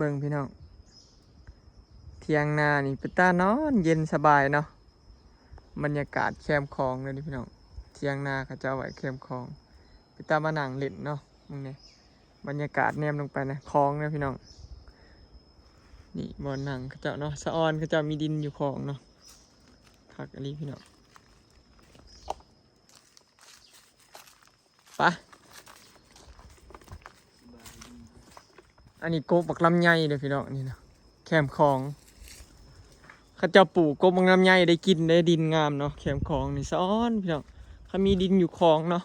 ເບິ່ງພີ່ນ້ອງ ຖຽງນານີ້ເປັນຕານອນເຢັນສະບາຍເນາະ. ບັນຍາກາດແຄມຂອງເດີພີ່ນ້ອງ. ຖຽງນາເຂົາເຈົ້າໄວ້ແຄມຂອງ ເປັນຕາມານັ່ງຫຼິ້ນເນາະ. ເບິ່ງແດ່ ບັນຍາກາດແນມລົງໄປນະ ຂອງເດີພີ່ນ້ອງ. ນີ້ບ່ອນນັ່ງເຂົາເຈົ້າເນາະ. ສະອອນເຂົາເຈົ້າມີດິນຢູ່ຂອງເນາະ. ຄັກອີ່ຫຼີພີ່ນ້ອງ. ໄປ ອັນນີ້ກົກບັກລຳໄຍເດີພີ່ນ້ອງ. ນີ້ນະ ແຄມຂອງ ເຂົາເຈົ້າປູກກົກບັກລຳໄຍໄດ້ກິນເດ້. ດິນງາມເນາະ ແຄມຂອງນີ້ ສະອອນພີ່ນ້ອງ. ເຂົາມີດິນຢູ່ຂອງເນາະ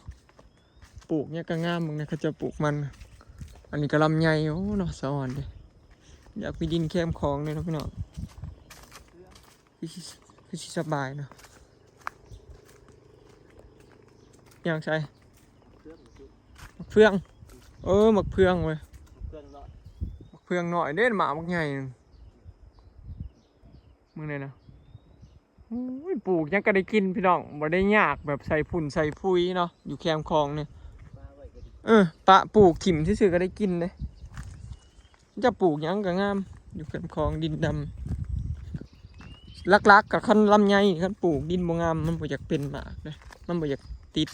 ປູກຫຍັງກະງາມ. ເບິ່ງນະ ເຂົາເຈົ້າປູກມັນ. ອັນນີ້ກະລຳໄຍ. ໂອ້ເນາະ ສະອອນເດ້. ຢາກມີດິນແຄມຂອງເດ້ເນາະພີ່ນ້ອງ. ຄືຊິ ຄືຊິສະບາຍເນາະ. ຍ່າງໃສ? ເຟືອງ ໝາກເຟືອງ. ເອີ ໝາກເຟືອງເວີຍ. ເຟືອງນ້ອຍ ໝາກເຟືອງນ້ອຍເດ້ ໝາກບັກໃຫຍ່. ເບິ່ງແດ່ນະ. ໂອ້ຍ ປູກຫຍັງກະໄດ້ກິນພີ່ນ້ອງ. ບໍ່ໄດ້ຍາກແບບໃສ່ຝຸ່ນໃສ່ຝຸ່ນເນາະ ຢູ່ແຄມຂອງນີ້. ເອີ ປະປູກຖິ້ມຊື່ໆກະໄດ້ກິນເດ້. ຈະປູກຫຍັງກະງາມ ຢູ່ແຄມຂອງ ດິນດຳ. ຫຼັກໆກະຄັນລຳໄຍ ຄັນປູກດິນບໍ່ງາມ ມັນບໍ່ຢາກເປັນໝາກເດ້ ມັນບໍ່ຢາກຕິດ.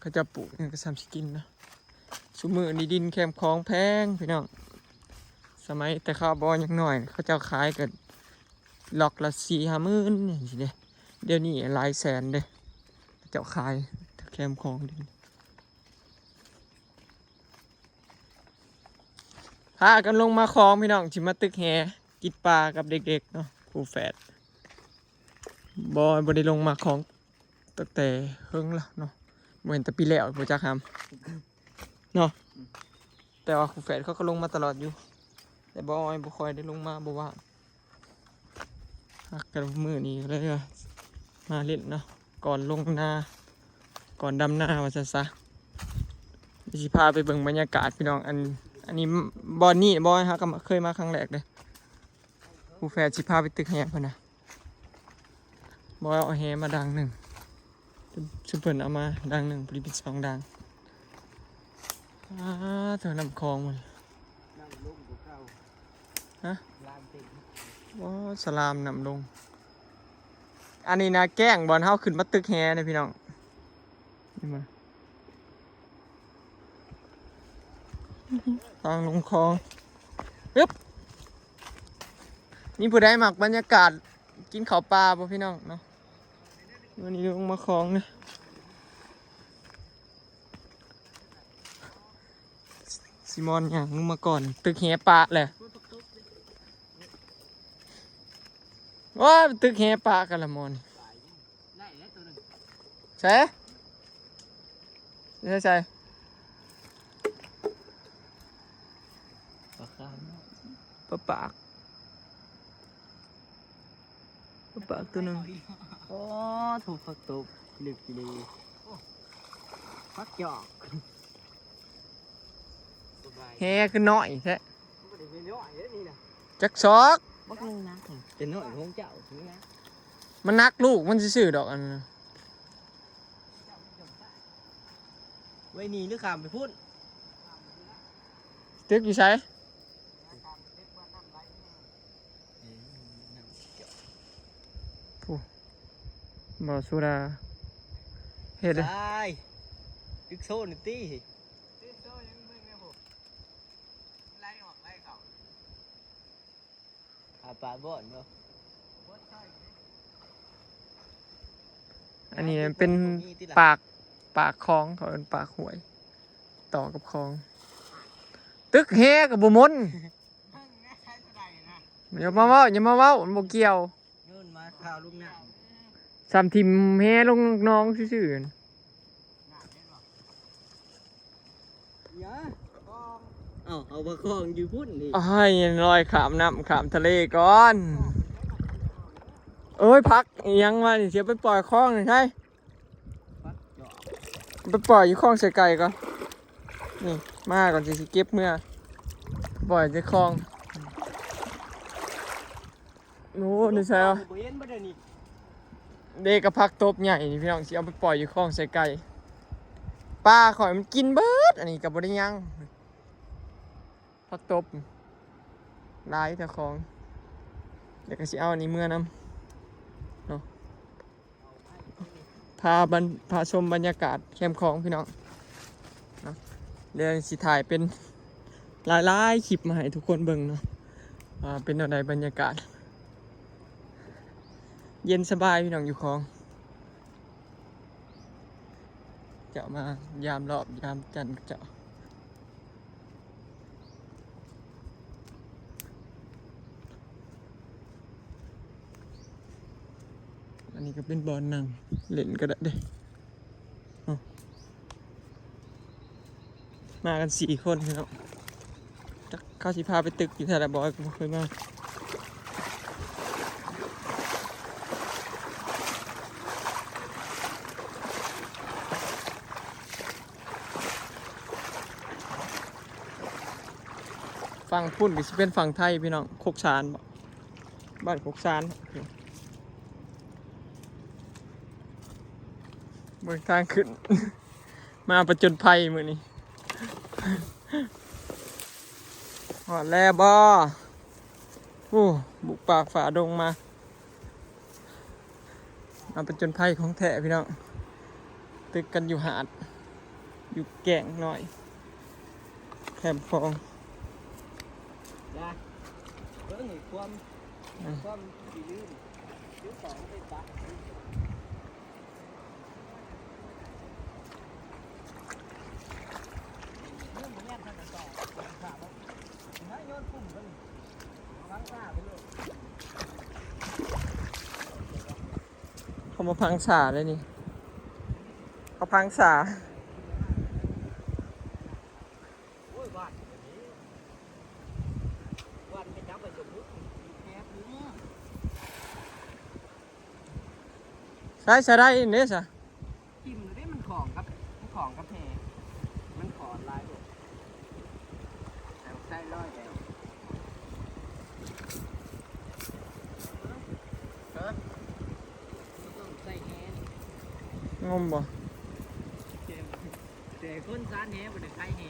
ເຂົາເຈົ້າປູກຫຍັງກະຊ່ຳຊິກິນເນາະ. ຊຸມື້ນີ້ດິນແຄມຂອງແພງພີ່ນ້ອງ. ສະໄໝແຕ່ຄາວບໍ່ຍັງນ້ອຍ ເຂົາເຈົ້າຂາຍກະລັອກລະສີ່ຫ້າໝື່ນຈັ່ງຊີ້ເດ້. ດຽວນີ້ຫຼາຍແສນເດ້ ເຂົາເຈົ້າຂາຍແຄມຂອງດິນ. ພາກັນລົງມາຂອງພີ່ນ້ອງ ຊິມາຕຶກແຫກິນປາກັບເດັກໆເນາະ ຄູ່ແຝດ. ບໍ່ ບໍ່ໄດ້ລົງມາຂອງຕັ້ງແຕ່ເຫິງລະເນາະ ບໍ່ເຫັນແຕ່ປີແລ້ວບໍ່ຈັກຫຳເນາະ. ແຕ່ວ່າຄູ່ແຝດເຂົາກະລົງມາຕະຫຼອດຢູ່ ແຕ່ບໍ່ ບໍ່ຄ່ອຍໄດ້ລົງມາ ບໍ່ວ່າງ. ອາ ກະມື້ນີ້ກະເລີຍມາຫຼິ້ນເນາະ ກ່ອນລົງນາ ກ່ອນດຳນາວ່າຊັ້ນຊະ. ດຽວຊິພາໄປເບິ່ງບັນຍາກາດພີ່ນ້ອງ. ອັນ ອັນນີ້ບ່ອນນີ້ບໍ່ ເຮົາກະເຄີຍມາຄັ້ງແລກເດ້. ຄູ່ແຝດຊິພາໄປຕຶກແຫພຸ້ນນະ. ບໍ່ ເອົາແຫມາດັງໜຶ່ງ ຊຸມເພິ່ນເອົາມາດັງໜຶ່ງ ພໍດີເປັນສອງດັງ. ອາ ເຖິງນ້ຳຂອງໝົດ. ນ້ຳລົງກວ່າເກົ່າ ຮະ ສະລາມເຕັມ. ໂອ້ ສະລາມນ້ຳລົງ. ອັນນີ້ນະ ແກ້ງບ່ອນເຮົາຂຶ້ນມາຕຶກແຫເດ້ພີ່ນ້ອງ. ເຫັນບໍ່ ທາງລົງຂອງ. ອຶບ ມີຜູ້ໃດມັກບັນຍາກາດກິນເຂົ້າປ່າບໍ່ພີ່ນ້ອງເນາະ? ມື້ນີ້ລົງມາຂອງເດີ. ຊິມອນຍ່າງລົງມາກ່ອນ ຕຶກແຫປະແຫຼະ. ໂອ້ຍ ຕຶກແຫປະກັນລະມອນ. ໃສ່ ໃສ່ ປາຄາມ ປາປາກ ປາປາກໂຕໜຶ່ງ. ໂອ້ ໂຖ ຜັກຕົບ ລຶກອີ່ຫຼີ ຜັກຈອກ. ສະບາຍ ແຫຄືນ້ອຍແທ້. ບໍ່ໄດ້ນ້ອຍເດ້ນີ້ນະ ຈັກສອກ ບັກໜຶ່ງນະ ເປັນນ້ອຍຂອງເຈົ້ານີ້ນະ. ມັນໜັກລູກມັນຊື່ໆດອກ ອັນນັ້ນນະ. ໄວ້ນີ້ຫຼືຂ້າມໄປພຸ້ນ? ຕຶກຢູ່ໃສ? ຜູ້ ບໍ່ສຸດາ ເຮັດເດ້ ຕາຍ ຕຶກໂຊນຕິ. ອາ ປາບ່ອນເນາະ. ອັນນີ້ເປັນປາກ ປາກຂອງ ເຂົາເອີ້ນປາກຫ້ວຍ ຕໍ່ກັບຂອງ. ຕຶກແຫກະບໍ່ມົນ. ຢ່າມາເວົ້າ ຢ່າມາເວົ້າ ມັນບໍ່ກ່ຽວ. ໂຍນມາຂ່າວລົງນ້ຳ ສ່ຳຖິ້ມແຫລົງໜອງຊື່ໆ. ເອົາ ເອົາປາຄອງຢູ່ພຸ້ນນີ້ ເອົາໃຫ້ລອຍຂ້າມນ້ຳຂ້າມທະເລກ່ອນ. ເອີຍ ຜັກອີ່ຫຍັງວະນີ້ ຊິເອົາໄປປ່ອຍຄອງນີ້ໃສ? ໄປປ່ອຍຢູ່ຄອງໃສ່ໄກ່ກ່ອນ. ນີ້ ມາກ່ອນ ຊິ ຊິເກັບເມືອ ປ່ອຍໃສ່ຄອງ. ໂອ້ ນີ້ໃສວະ? ບໍ່ເຫັນບໍ່ໄດ້ນີ້ ເດ້ ກະຜັກຕົບໃຫຍ່ນີ້ພີ່ນ້ອງ ຊິເອົາໄປປ່ອຍຢູ່ຄອງໃສ່ໄກ່. ປາຂ້ອຍມັນກິນເບິດ ອັນນີ້ກະບໍ່ໄດ້ຫຍັງ. ຜັກຕົບຫຼາຍເຈົ້າຂອງ ແລ້ວກໍຊິເອົາອັນນີ້ເມືອນຳເນາະ. ພາບັນ ພາຊົມບັນຍາກາດແຄມຂອງພີ່ນ້ອງເນາະ. ດຽວຊິຖ່າຍເປັນຫຼາຍໆຄລິບມາໃຫ້ທຸກຄົນເບິ່ງເນາະ ວ່າເປັນແນວໃດບັນຍາກາດ. ເຢັນສະບາຍພີ່ນ້ອງຢູ່ຂອງ. ເຈົ້າມາຍາມລອບຍາມຈັນເຈົ້າ. ອັນນີ້ກໍເປັນບ່ອນນັ່ງຫຼິ້ນກໍໄດ້ເດ້. ເອົ້າ ມາກັນສີ່ຄົນພີ່ນ້ອງ. ຈັກເຂົາຊິພາໄປຕຶກຢູ່ໃສລະ ບອຍກໍບໍ່ເຄີຍມາ. ຝັ່ງພຸ້ນກໍຊິເປັນຝັ່ງໄທພີ່ນ້ອງ ຄົກຊານບໍ ບ້ານຄົກຊານ. ເບິ່ງທາງຂຶ້ນ ມາປະຈົນໄພມື້ນີ້. ຮອດແລ້ວບໍ? ໂອ້ ບຸກປ່າຝ່າດົງມາ. ມາປະຈົນໄພຂອງແທ້ພີ່ນ້ອງ. ຕຶກກັນຢູ່ຫາດ ຢູ່ແກ້ງນ້ອຍ ແຄມຟອງ. ເຂົາມາພັງສາເລີຍນີ້ ເຂົາພັງສາ. ໂອ້ຍ ວາດ ວາດໄປຈັບໄປສົມມຸດ ແຄບຢູ່. ໃຊ້ ໃຊ້ໄດ້ເດ້ຊະ. ຖິ້ມເດ້ ມັນຂອງກັບ ມັນຂອງກັບແຫ ມັນຂອງຫຼາຍໂພດ. ໃສ່ຮ້ອຍແລ້ວ ຮະ ບໍ່ຕ້ອງໃສ່ແຫ. ງົມບໍ່? ແຕ່ຄົນສານແຫບໍ່ໄດ້ໄຄແຫ.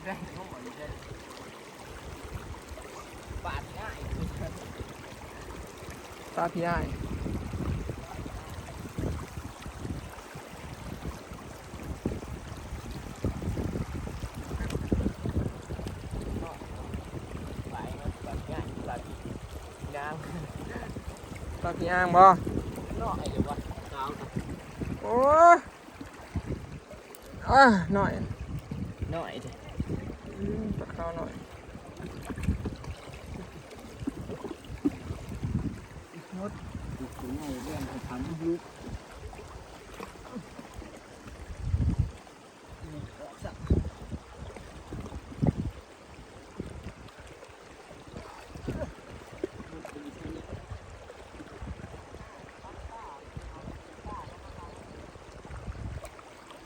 ໄດ້ ງົມບໍ່ນີ້ເດີ. ປາດງ່າຍ ປາດງ່າຍ. ປາກຍາງບໍ່? ໂອ້ຍ ອ້າ ນ້ອຍ ນ້ອຍເດ້. ອືມ ປາຂາວນ້ອຍ.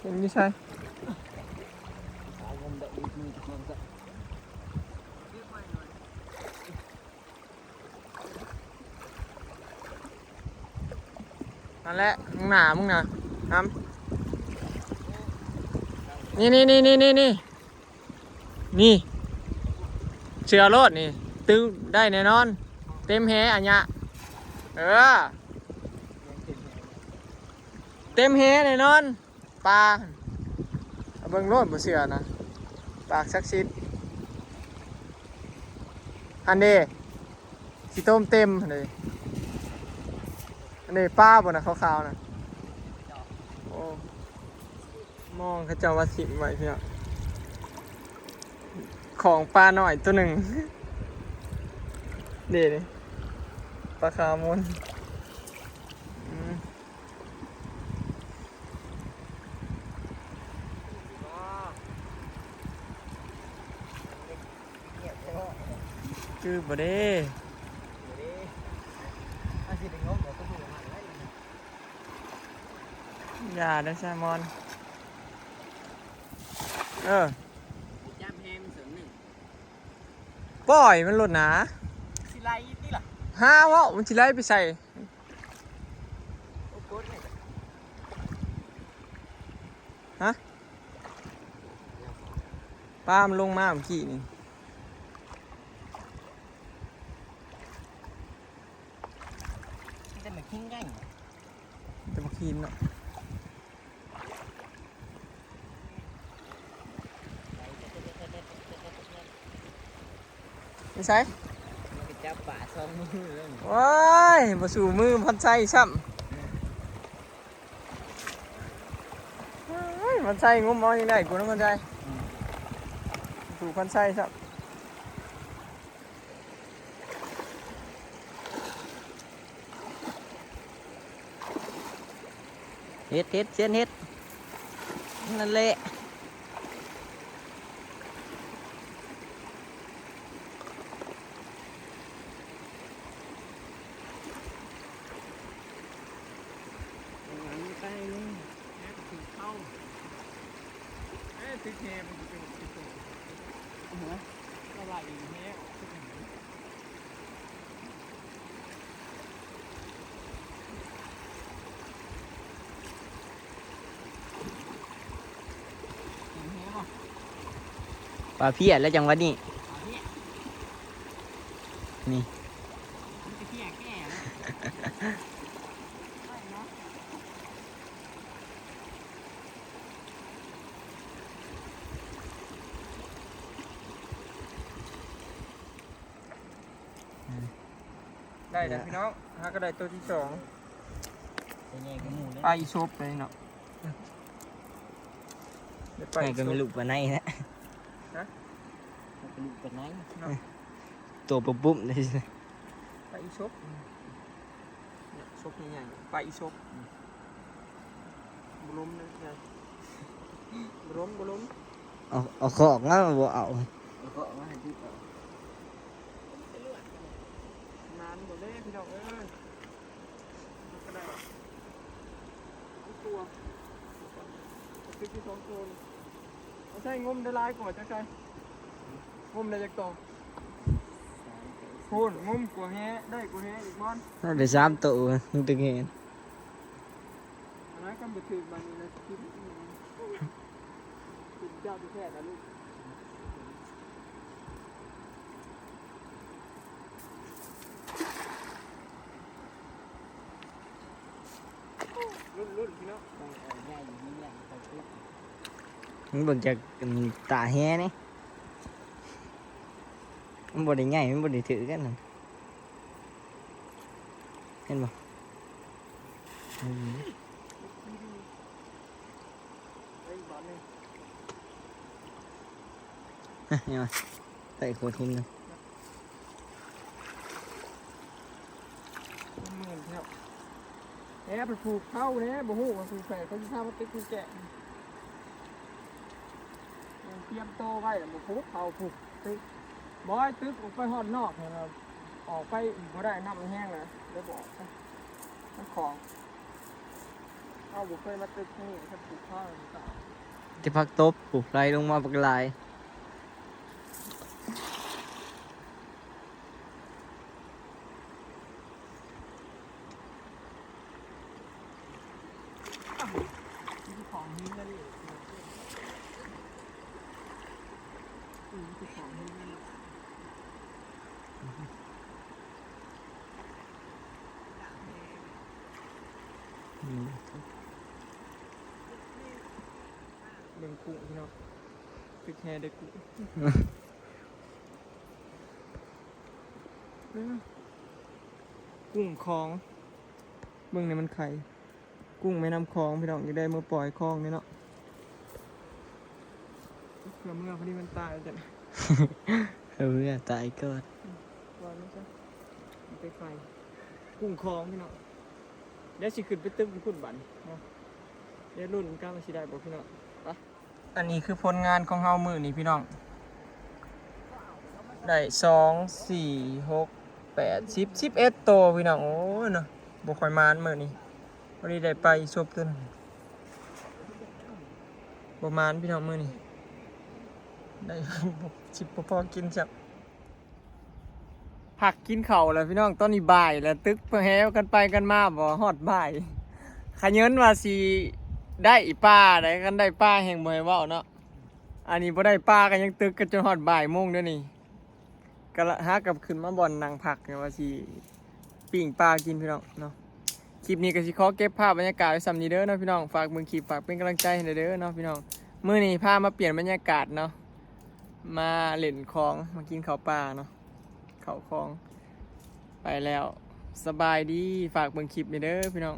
ເຫັນຢູ່ໃສ? ນັ້ນແຫຼະ ຂ້າງໜ້າມຶງນະ ນຳ ນີ້ໆໆໆໆ. ນີ້ ເຊື່ອໂລດນີ້ ຕຶກໄດ້ແນ່ນອນ ເຕັມແຫອັນຍະ ເອີ ເຕັມແຫແນ່ນອນ ປາ ເບິ່ງໂລດ ບໍ່ເຊື່ອນະ ປາກສັກສິດ ຫັ້ນເດ້ ຂີ້ຕົມເຕັມຫັ້ນເດ້ ອັນນີ້ປາບໍ່ນະ ຂາວໆນະ ໂອ້. ມອງເຂົາເຈົ້າວ່າຖິ້ມໄວ້ພີ່ນ້ອງ ຂອງປານ້ອຍໂຕໜຶ່ງ ເດ້ນີ້ ປາຂາວມົນ ອືມ ຄືບໍ່ເດ້ ຢ່າເດີແຊມອນ ເອີ ຈັບແຮງເສີງໜຶ່ງ ປ່ອຍມັນໂລດນາ ຊິໄລ່ຕິລະ ຫາເວົ້າ ມັນຊິໄລ່ໄປໃສ ໂອ້ ໂກດເລີຍ ຮະ? ປາມັນລົງມາເມື່ອກີ້ນີ້ ມີແຕ່ໝາກຫິນໄດ້ ມີແຕ່ໝາກຫິນເນາະ. ໄປໃສ? ມັນໄປຈັບປາສອງມືເລີຍ. ໂອ້ຍ ບໍ່ສູ້ມືພັນໄຊຊ້ຳ. ໂອ້ຍ ພັນໄຊງົມເອົາຍັງໄດ້ກວ່າເນາະ ພັນໄຊ. ອືມ ສູ້ພັນໄຊຊ້ຳ. ເຮັດ ເຮັດ ຊຽນເຮັດ ນັ້ນແຫຼະ. ໄປນີ້ ຫາກໍຖືກເຂົ້າ ເອີ ຖືກແຫ ມັນຊິເປັນ ເອີ ກະໄລ່ແຫ ປາເພຍແລ້ວ ຈັງຫວະນີ້ ນີ້ ອືມ ໄດ້ແລ້ວພີ່ນ້ອງ ຫາກໍໄດ້ໂຕທີສອງ ໃຫຍ່ກວ່າໝູ່ເລີຍ ປາອີສົບເລີຍເນາະ. ໄດ້ປາອີສົບ ໃຫຍ່ກວ່າແມ່ລູກປາໄນນະ. ຮະ? ແມ່ລູກປາໄນເນາະ ໂຕປຸ້ມໆເລີຍ. ປາອີສົບ ເນາະ ສົບໃຫຍ່ໆ ປາອີສົບ. ອືມ ບໍ່ລົມເດີ ບໍ່ລົມ ບໍ່ລົມ. ເອົາ ເອົາຂອງມາ ບໍ່ເອົາ ເອົາຂອງມາໃຫ້ຕິດເອົາ. ໝານບໍ່ເດ້ພີ່ນ້ອງເອີຍ ມັນກະໄດ້ທຸກຕົວ ຕິດຢູ່ສອງໂຕນີ້. ເອົາໃສ່ງົມໄດ້ຫຼາຍກວ່າ ຈັກໃສ່ ງົມໄດ້ຈັກໂຕ? ພຸ້ນ ງົມກວ່າແຫ ໄດ້ກວ່າແຫອີກ ມອນ ໄດ້ໄປສາມໂຕ ຕຶກແຫ. ອັນນັ້ນກໍບໍ່ຖືກ ບາດນີ້ລະຊິກິນອີ່ຫຍັງ ກິນເຈົ້າແທ້ໆລະລູກ. ລຸ້ນໆ ພີ່ນ້ອງ ມັນເບິ່ງຈາກ ອັນ ຕາແຫນີ້ ມັນບໍ່ໄດ້ໃຫຍ່ ມັນບໍ່ໄດ້ຖືກກັນ ເຫັນບໍ່? ອືມ ນີ້ວ່າ ໄປໂຂດຫີນນະ ເມື່ອຍແທ້. ແອ ໄປຜູກເຂົ້າແດ່ ບໍ່ຮູ້ວ່າຜູກໃສ ເຂົາຊິພາມາຕຶກກຸນແຈ. ມັນຕຽມໂຕໄວ້ແລ້ວ ບໍ່ຜູກເຂົ້າຜູກຕຶກ ບອຍຕຶກອອກໄປຮອດນອກຫັ້ນນະ ອອກໄປບໍ່ໄດ້ ນ້ຳມັນແຮງແລ້ວ ເລີຍບໍ່ອອກໄປ ມັນຂອງ. ເຮົາບໍ່ເຄີຍມາຕຶກນີ້ ຄັນຜູກເຂົ້ານີ້ກໍ ແຕ່ຜັກຕົບ ຜູ້ໄຫຼລົງມາບັກຫຼາຍ. ອືມ ເບິ່ງກຸ້ງພີ່ນ້ອງ ຕຶກແຫໄດ້ກຸ້ງ. ອືມ ກຸ້ງຂອງ ເບິ່ງນີ້ມັນໄຂ່ ກຸ້ງແມ່ນ້ຳຂອງພີ່ນ້ອງ ຢາກໄດ້ເມືອປ່ອຍຄອງນີ້ເນາະ. ເພື່ອເມືອພໍດີມັນຕາຍ ເພື່ອເມືອຕາຍກ່ອນ ອືມ ປ່ອຍມັນຊະ ມັນໄປໄຂ່ ກຸ້ງຂອງພີ່ນ້ອງ. ດຽວຊິຂຶ້ນໄປຕຶກຢູ່ພຸ້ນບາດນີ້ເນາະ ດຽວລຸ້ນກັນວ່າຊິໄດ້ບໍ່ພີ່ນ້ອງ. ໄປ ອັນນີ້ຄືຜົນງານຂອງເຮົາມື້ນີ້ພີ່ນ້ອງ ໄດ້ສອງ ສີ່ ຫົກ ແປດ ສິບ ສິບເອັດໂຕພີ່ນ້ອງ. ໂອ້ຍເນາະ ບໍ່ຄ່ອຍໝານມື້ນີ້ ພໍດີໄດ້ປາອີສົບໂຕໜຶ່ງ. ບໍ່ໝານພີ່ນ້ອງມື້ນີ້ ໄດ້ ສິບໍ່ພໍກິນຊ້ຳ. ພັກກິນເຂົ້າແລ້ວພີ່ນ້ອງ ຕອນນີ້ບ່າຍແລ້ວ ຕຶກແຫກັນໄປກັນມາບໍ່ຮອດບ່າຍ. ຂະເຍິນວ່າຊິໄດ້ປາໃດ໋ ຄັນໄດ້ປາແຮ່ງບໍ່ໃຫ້ເວົ້າເນາະ. ອັນນີ້ບໍ່ໄດ້ປາກໍຍັງຕຶກກັນຈົນຮອດບ່າຍໂມງເດ້ນີ້ ກໍລະ ຫາກັບຂຶ້ນມາບ່ອນນັ່ງພັກ ແມ່ນວ່າຊິປີ້ງປາກິນພີ່ນ້ອງເນາະ. ຄລິບນີ້ກໍຊິຂໍເກັບພາບບັນຍາກາດໄວ້ສ່ຳນີ້ເດີເນາະພີ່ນ້ອງ. ຝາກເບິ່ງຄລິບ ຝາກເປັນກຳລັງໃຈໃຫ້ແດ່ເດີເນາະພີ່ນ້ອງ. ມື້ນີ້ພາມາປ່ຽນບັນຍາກາດເນາະ ມາຫຼິ້ນຂອງ ມາກິນເຂົ້າປ່າເນາະ ເຂົ້າຂອງ ໄປແລ້ວ ສະບາຍດີ. ຝາກເບິ່ງຄລິບນີ້ເດີພີ່ນ້ອງ.